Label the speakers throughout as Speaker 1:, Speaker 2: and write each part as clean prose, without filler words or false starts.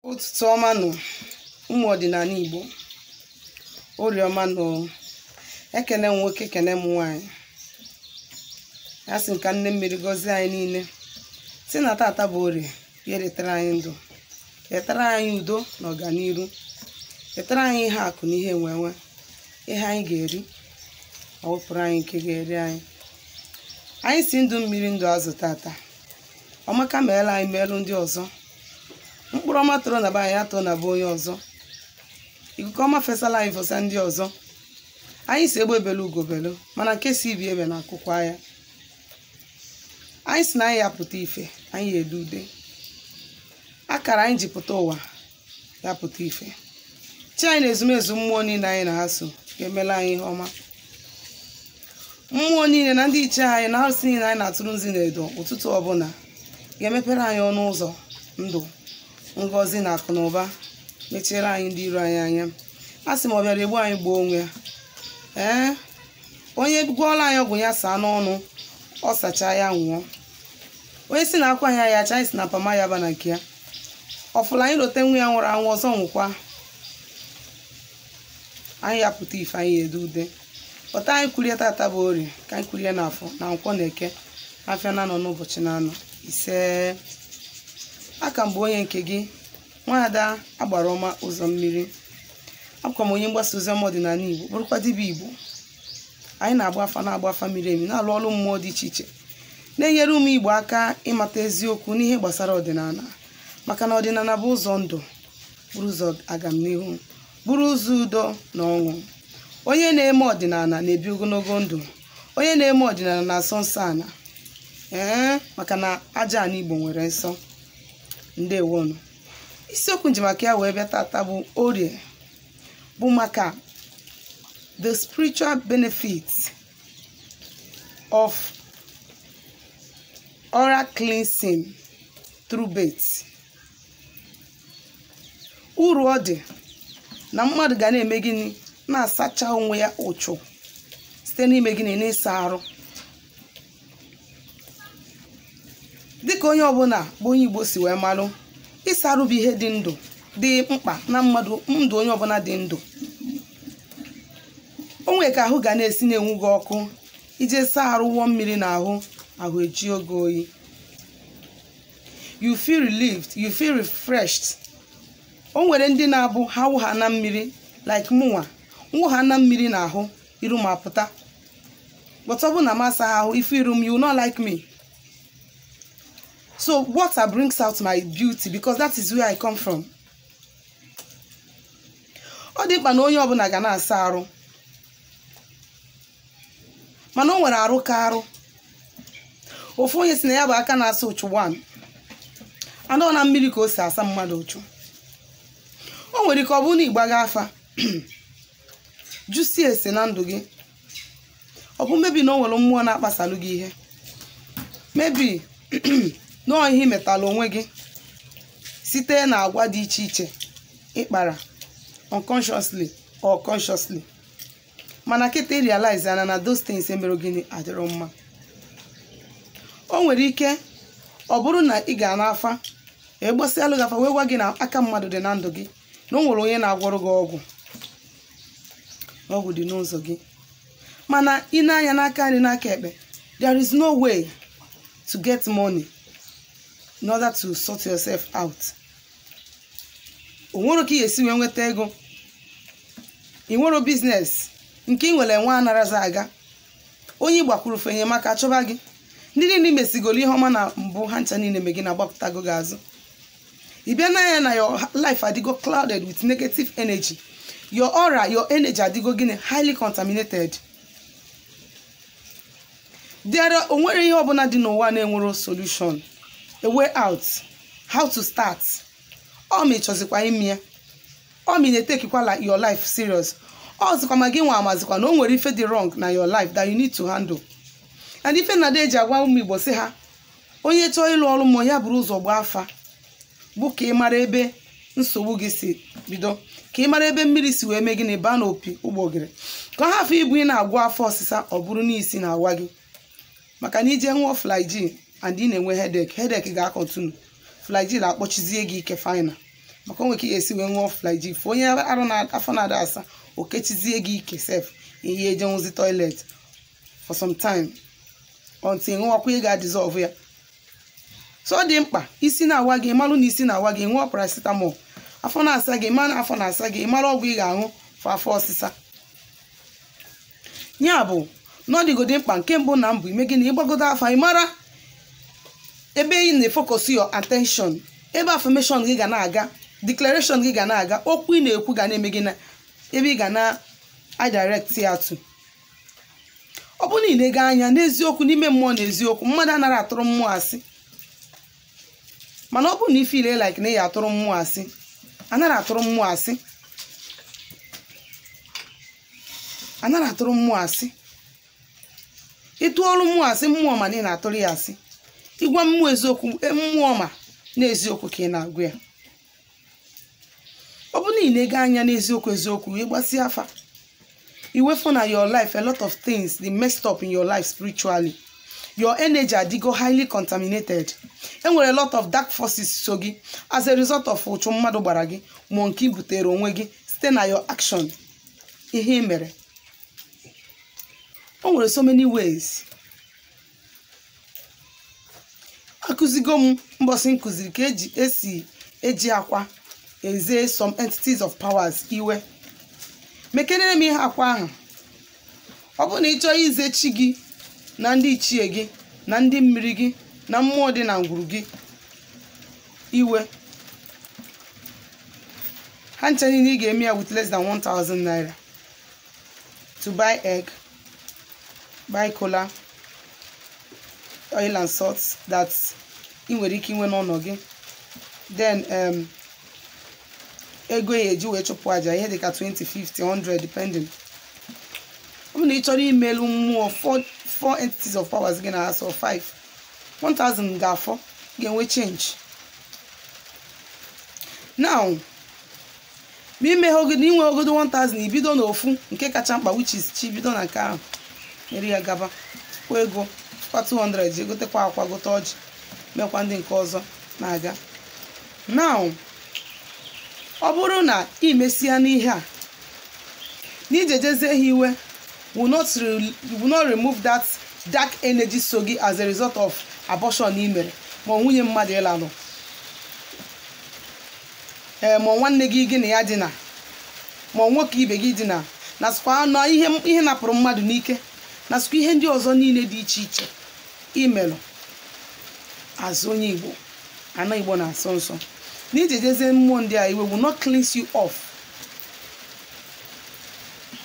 Speaker 1: Ụtụtụ ọma nụ, ụmụ ọdịnala Igbo. Orie ọma nụ. Ekene m nwoke, kene m nwaanyị. Ya sị nka nne mmiri gọzie anyị niile, si na tata bụ orie ya letara anyị ndụ, letara anyị udo na ọganiru, letara anyị ihe akụ na ihe enwenwe, ihe anyị ga-eri, ọ wepụrụ anyị nke ga-eri anyị. Anyị si ndụ mmiri, ndụ azụ. Tata ọmaka meela anyị, meelụ ndị ọzọ. Mkpụrụ ọma toro na be anyị atọ na be onye ọzọ. Ikuku ọma fesala anyị, fesa ndị ọzọ. Anyị si egbe belu, ugo belu, mana nke si ibi ebe na akụkwa ya. Anyị si na anyị ya pụta ife, anyị edu ude akara anyị ji pụta ụwa ya pụta ife. Chi anyị na ezumezu mmụọ niile anyị na ha so ga-emela anyị ihe ọma. Mmụọ niile na ndị ichie anyị na arụsị niile anyị na-atụrụ nzi na edo ụtụtụ ọbụla ga-emepere anyị ọnụ ụzọ ndụ, ngọzi na akụ na ụba, mechiere anyị ndị iro anyị anya. A sị ma ọ bịara egbu anyị, gbuo onwe ya. Ee, onye gwọọla anyị ọgwụ ya saa n'ọnụ, ọ sachaa ya nwụọ. Onye si na akwa ya ya acha, anyị si na pama ya ba na nke ya. Ọfụla anyị lote nwa ya nwụrụ anwụ ọzọ nwụkwa. Anyị ya pụta ife, anyị edu ude pụta. Anyị kwurie tata bụ orie, ka anyị kwurie na afọ na nkwọ na eke, afịa na anọ n'ụbọchị na anọ ise. Aka m bụ onye nke gị, nwaada agbara ọma ụzọ mmiri. Abụkwa m onye mgbasa ozi ọma ọdịnala Igbo, bụrụkwa dibịa Igbo. Anyị na-agba afa, na-agba afa miri emi, na-alụ ọrụ mmụọ dị iche iche, na-enyere ụmụ Igbo aka ịmata eziokwu n'ihe gbasara ọdịnala, maka na ọdịnala bụ ụzọ ndụ, bụrụ ụzọ agamnihu, bụrụ ụzọ udo na ọṅụ. Onye na-eme ọdịnala na-ebi ogologo ndụ. Onye na-eme ọdịnala na-asọ nsọ ana, ee, maka na aja ana Igbo nwere nsọ. Ndewonu. Isiokwu njem aka ya wee bịa tata bụ orie, bụ maka the spiritual benefits of oral cleansing through bath. Uru ọ dị na mmadụ ga na-eme gịnị? Na-asacha onwe ya ụchụ site n'ime gịnị? N'ịsa arụ. Dịka onye ọbụla bụ onye Igbo si wee malụ, ịsa arụ bụ ihe dị ndụ, dị mkpa na mmadụ ndụ, onye ọbụla dị ndụ. O nwere ka ahụ ga na-esi na-enwu gị ọkụ, ije saa arụ, wụọ mmiri na ahụ, ahụ eji oge oyi. You feel relieved, you feel refreshed. O nwere ndị na-abụ ha wụ ha na mmiri, like mụnwa, nwụ ha na mmiri na ahụ, iru ma pụta. But ọ bụ na m asa ahụ, ife iru m, you will not like me. So water brings out my beauty, because that is where I come from. Ọ dị mkpa na onye ọbụla ga na-asa arụ, mana o nwere arụ ka arụ. Ofu onye si na ya bụ aka na-asa ụchụ 1 anọ na mmiri ka o si asa mmadụ ụchụ. O nwere ike ọ bụrụ na ịgbaga afa, jụsie ese na ndụ gị, ọ bụ mebi na o nwere mmụọ na-akpasalụ gị ihe, mebi nọọ ihe imetalụ onwe gị site na agwa dị iche iche ịkpara unconsciously or consciously. Mana kịta ị realize ana na those things emere gịnị adịrọ mma. O nwere ike ọ bụrụ na ị ga n'afa, egbasịalụ gị afa wee gwa gị na aka mmadụ dị na ndụ gị, na o nwere onye na-agwọrọ gị ọgwụ, ọgwụ dị n'ụzọ gị. Mana ị na-anya n'aka nri, n'aka ekpe, there is no way to get money in order to sort yourself out. O nwere ka ị ga-esi wee nweta ego. Ị nwere business nke ị nwere enwe anarazi aga. Onye gbakwuru enyemaka chọba gị, ndị niile mesigoro ihe ọma na mbụ, ha ncha niile me gị na-agbapụtago gị azụ. Ị bịa n'anya na your life adịgo clouded with negative energy. Your aura, your energy adịgo gịnị? Highly contaminated. There, o nwere ihe ọbụla dị n'ụwa na-enwero solution, a way out, how to start. Ọ ma ịchọzikwa ime ya, ọ ma ị na-etekikwa your life serious. Ọ zikwa ma gị nwa amazikwa na o nwere ife dị wrong na your life that you need to handle. And ife na eji agwa ụmụ Igbo sị ha, onye chọọ ịlụ ọrụ mmụọ, ya buru ụzọ gbaa afa, bụ ka ị mara ebe nsogbu gị si bido, ka ị mara ebe mmiri si wee mee gịnị baa n'opi ụgbọgịrị, ka ọ hafụ ibu ị na-agwọ afọ ọsịsa, ọ bụrụ n'isi na-awa gị. Maka na ije ṅụọ Flagyl and ị na-enwe headache, headache ga-a continue. Flagyl akpọchizie gị ike final. Maka onwe ka ị ga-esi wee ṅụọ Flagyl, onye arụ na afọ na-ada asa, o kechizie gị ike sef, ihe ejenwuzi toilet for some time until ṅụọkwa ị ga-adissolve ya. So ọ dị mkpa, isi na-awa gị, malụ na isi na-awa gị, ṅụọ paracetamol. Afọ na-asa gị, ma na afọ na-asa gị, mara ọgwụ ị ga-aṅụ for afọ ọsịsa. Ya bụ na ọ dịgodi mkpa, nke mbụ na mbụ, ime gị na ịgbagodo afa, ị mara ebe ị na-efocus your attention, ebe affirmation gị ga na-aga, declaration gị ga na-aga, okwu ị na-ekwu ga na-eme gị na ebe ị ga na direct ya to. Ọ bụrụ na ị na-ege anya n'eziokwu n'ime mmụọ na eziokwu, mmadụ anaghị atụrụ mmụọ asị. Mana ọ bụrụ na ifile like na ị ya atụrụ mmụọ asị, anaghị atụrụ mmụọ asị, anaghị atụrụ mmụọ asị. Ịtụ ọrụ mmụọ asị, mmụọ ma na ị na-atụrụ ya asị. Ịgwa mmụọ eziokwu, mmụọ ma na eziokwu ka ị na-agụ ya. Ọ bụrụ na ị na-ege anya n'eziokwu eziokwu, ịgbasi afa, iwefu na your life a lot of things dey messed up in your life spiritually. Your energy adịgo highly contaminated. Enwere a lot of dark forces so gị as a result of ụchụ mmadụ gbara gị, ma nke i butere onwe gị site na your action, ihe ị mere. O nwere so many ways. Akụzigo m mbọsị nkụziri ka eji esi eji akwa eze some entities of powers iwe. Mekenere m ihe akwa ahụ. Ọ bụrụ na ị chọọ ize chi gị na ndị ichie gị na ndị mmiri gị na mmụọ dị na ngwuru gị iwe, ha ncha niile ị ga-eme ya with less than 1000 naira to buy egg, buy cola, oil and salt that ị nwere ike inwe n'ụlọ gị. Then ego ya eji wee chụpụ aja ihe dịka 20, 50, 100 depending. Ọ bụ na ị chọrọ imelu mmụọ four entities of powers gị na asọ 5, 1000 ga-afọ, ga-enwe change. Now ma imeghe inwe ogodo 1000, ibido n'ofu nke kacha mkpa, which is chi, bido na nke ahụ nyere ya gaba kwa ego kwa 200, ji gotekwa akwa, gote ọjị, mekwa ndị nke ọzọ na-aga. Now ọ bụrụ na ị mesịa n'ihe a na ije jezie ha iwe, will not remove that dark energy so gị as a result of abortion ị mere, ma nwunye mmadụ ịlalụ, ee, ma nwanne gị gị na ya dina, ma nwoke ibe gị dina, na sịkwa na ihe napụrụ mmadụ n'ike, na sịkwa ihe ndị ọzọ niile dị iche iche imelụ azụ onye Igbo, ana Igbo na-asọ nsọ. Na ije jezie mmụọ ndị a iwe will not cleanse you off.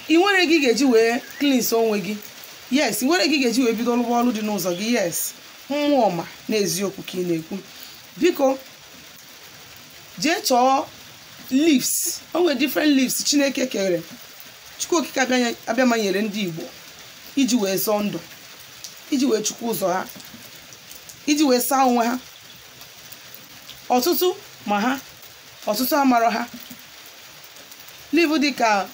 Speaker 1: Ị nwere gị ga-eji wee cleanse onwe gị. Yes, ị nwere gị ga-eji wee bido ọrụ ọrụ dị n'ụzọ gị. Yes, mmụọ ma na eziokwu ka ị na-ekwu. Biko jee chọọ leaves. O nwere different leaves Chineke kere, Chukwu Okike abịama nyere ndị Igbo iji wee zọọ ndụ, iji wee chukwu ụzọ ha, iji wee saa onwe ha. Ọtụtụ ma ha, ọtụtụ amara ha. Leaf dịka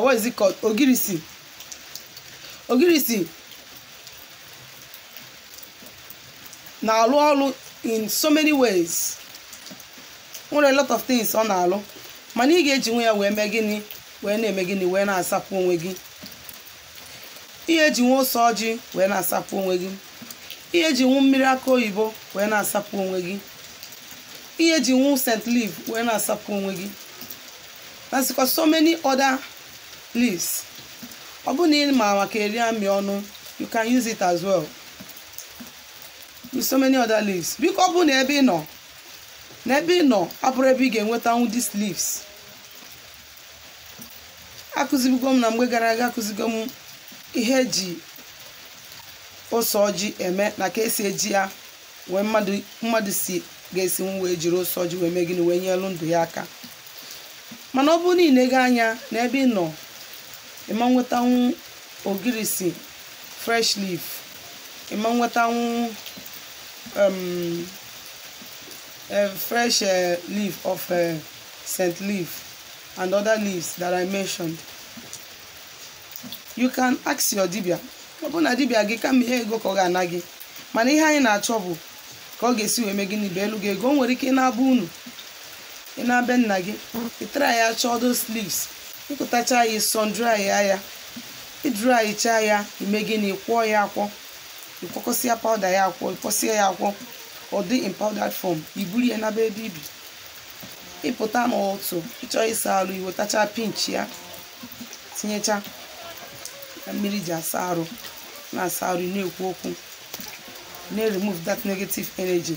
Speaker 1: what is it called? Ogirisi. Ogirisi na-alụ ọrụ in so many ways. Nwere a lot of things ọ na-alụ, mana ị ga-eji nwe ya wee mee gịnị, wee na-eme gịnị, wee na-asapụ onwe gị. Ihe eji nwe ose ọjị wee na-asapụ onwe gị. Ihe eji nwu mmiri aka oyibo wee na-asapụ onwe gị. Ihe eji nwu scent leaf wee na-asapụ onwe gị. Na sịkwa so many other leaves. Ọ bụrụ na ị ma maka eri amị ọnụ, you can use it as well with so many other leaves. Biko ọ bụ na ebe ị nọ, na ebe ị nọ abụrụ ebe ị ga-enwetanwu these leaves. Akụzigo m na mgbe gara aga, akụzigo m ihe eji ose ọjị eme na ka esi eji ya wee mmadụ si ga-esi wee jiri ose ọjị wee mee gịnị, wee nyelu ndụ ya aka. Mana ọ bụrụ na ị na-ege anya na ebe ị nọ, ịma nwetanwu ogirisi fresh leaf, ịma nwetanwu fresh leaf of scent leaf and other leaves that I mentioned. You can ask your dibia. Ọ bụ na dibia gị kama ihe ego ka ọ ga-ana gị, mana ihe anyị na-achọ bụ Ka ọ ga-esi wee mee gịnị bụ elu gị ego. O nwere ike ị na-abụ unu, ị na-abịa nna gị, ị try ya, chọọ those leaves, ịkụtacha ya, sun dry ya, ya ịdrycha ya, ime gịnị? Kwọọ ya akwọ, ịkwọkọsịa powder ya akwọ, ịkwọsịa ya akwọ, ọ dị in powdered form. Iburu ya naba ebe ibi, ịpụta n'ụtụ, ịchọ ịsa arụ, iwetacha pinch ya, tinyecha na mmiri ji asa arụ, na-asa arụ, na-ekwu okwu, na-remove that negative energy,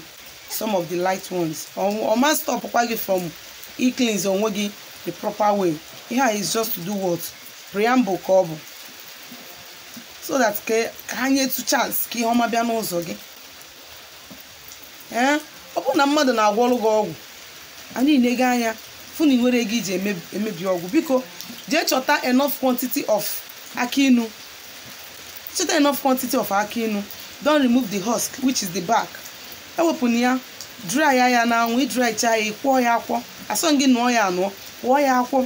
Speaker 1: some of the light ones. Ọ ma stopkwa gị from i-cleanse onwe gị the proper way. Ihe a is just to do what? Preamble ka ọ bụ, so that ka ha nyetu chance ka ihe ọma bịa n'ụzọ gị. Ee, ọ bụrụ na mmadụ na-agwọ ọrụ gị ọgwụ, anyị na-ego anya fụ na ị nwere ego iji emebi ọgwụ, biko jee chọta enough quantity of aki inu. Chọta enough quantity of aki inu. Don't remove the husk, which is the bark. Ewepụna ya. Dry ya n'anwụ. Ịdrycha ya, ịkwọọ ya akwọ. Asọ gị nụọ ya anụọ, kwọọ ya akwọ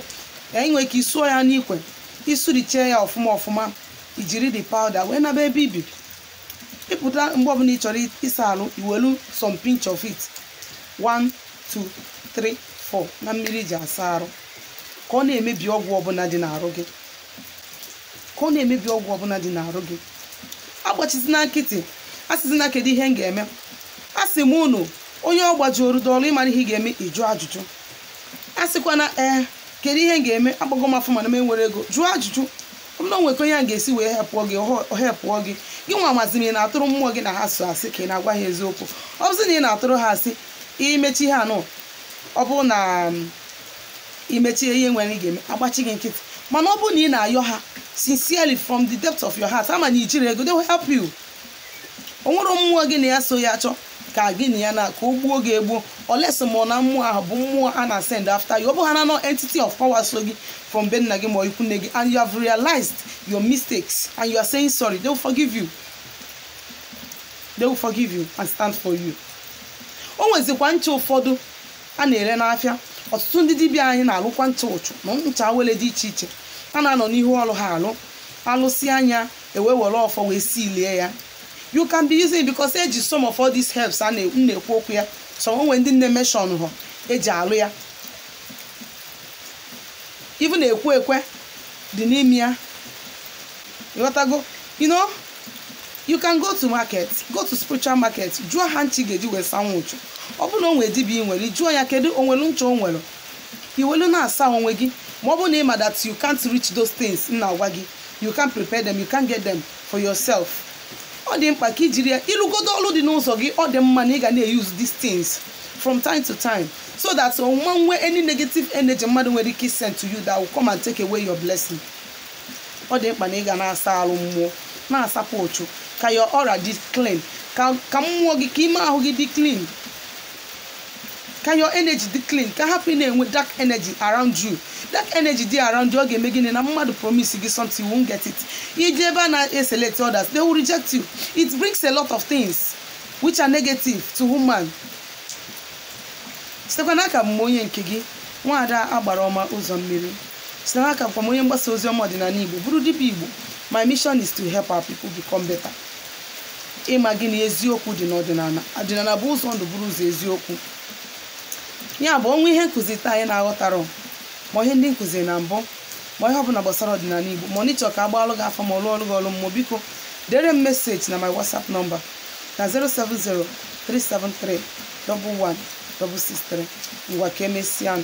Speaker 1: ya. Ị nwere ike isuo ya n'ikwe, isurichee ya ọfụma ọfụma, ijiri the powder wee naba ebe ibi. Ịpụta, mgbe ọbụla ị chọrọ ịsa arụ, iwelu some pinch of it, 1, 2, 3, 4, na mmiri ji asa arụ, ka ọ na-emebi ọgwụ ọbụla dị n'arụ gị, ka ọ na-emebi ọgwụ ọbụla dị n'arụ gị. Agbachizina nkịtị, asịzina kedu ihe m ga-eme. A sị m unu, onye ọ gbajuru dọọlụ, ịmara ihe ị ga-eme, ịjụ ajụjụ. A sịkwana, ee, kedu ihe m ga-eme? Agbago m afọ mana m enwere ego. Jụọ ajụjụ. Ọ bụrụ na onwe ka onye a ga-esi wee hepụọ gị, hepụọ gị. Gị nwa amazimi ị na-atụrụ mmụọ gị na ha so asị ka ị na-agwa ha eziokwu. Ọ bụzi na ị na-atụrụ ha asị, imechi ihe anụ, ọ bụrụ na imechi ihe nwere ị ga-eme, agbachi gị nkịtị. Mana ọ bụrụ na ị na-ayọ ha sincerely from the depth of your heart, ama na ijiri ego, they will help you. O nwere mmụọ gị na ya so ya achọ ka gị na ya na ka o gbuo gị egbuo, olesi ma ọ na mmụọ ahụ bụ mmụọ a na send after you. Ọ bụ ha na no entity of power so gị from be nna gị ma ikwu nne gị, and you have realized your mistakes and you are saying sorry, they will forgive you. They will forgive you and stand for you. O nwezikwa ncha ụfọdụ a na-ere n'afịa. Ọtụtụ ndị dibịa anyị na-alụkwa ncha ụchụ na ncha awele dị iche iche. A na-anọ n'ihu ọrụ ha alụ alụsị anya, ewe were ọfọ wee silie ya. You can be using it because eji some of all these herbs a na-ekwu okwu ya, some onwe ndị nne mention họ eji alụ ya. Even ekwe ekwe dị n'ime ya, ịghọtago? You can go to market, go to spiritual market, jụọ ha nchi ga-eji wee sanwụ ụchụ. Ọ bụrụ na o nwere dibịa ị nwere, jụọ ya kedu o nwere ncha o nwere, iwelu na-asa onwe gị. Ma ọ bụrụ na ị ma that you can't reach those things m na-agwa gị, you can't prepare them, you can't get them for yourself, ọ dị mkpa ka ijiri ya ịlụgodo ọrụ dị n'ụzọ gị. Ọ dị mma na ị ga na-use these things from time to time so that onwe nwe any negative energy mmadụ nwere ike send to you that will come and take away your blessing. Ọ dị mkpa na ị ga na-asa arụ mmụọ, na-asapụ ụchụ, ka your aura dị clean, ka mmụọ gị, ka ime ahụ gị dị clean, ka your energy dị clean, ka hapụ ị na-enwe dark energy around you. Dark energy dị around you, ọ ga-eme gịnị? Na mmadụ promise gị something, you won't get it. Ije ebe a na-eselect others, they will reject you. It brings a lot of things which are negative to human. Sitekwa n'aka m, onye nke gị, Nwaada Agbara Ọma Ụzọ Mmiri. Site n'aka m, onye mgbasa ozi ọma ọdịnala Igbo, bụrụ dibịa Igbo. My mission is to help our people become better. Ịma gị na eziokwu dị n'ọdịnala. Ọdịnala bụ ụzọ ndụ, bụrụ ụzọ eziokwu. Ya bụ, ọnwa ihe nkụzi taa anyị na-aghọtara, ma ihe ndị nkụzi na mbụ, ma ihe ọbụla gbasara ọdịnala Igbo, ma ọ n'ịchọ ka agbalụ gị afọ, ma ọ lụọ ọrụ gị ọrụ mmụọ, biko dere m message na my WhatsApp number na 070 373 11 663. Ngwa, ka emesịa.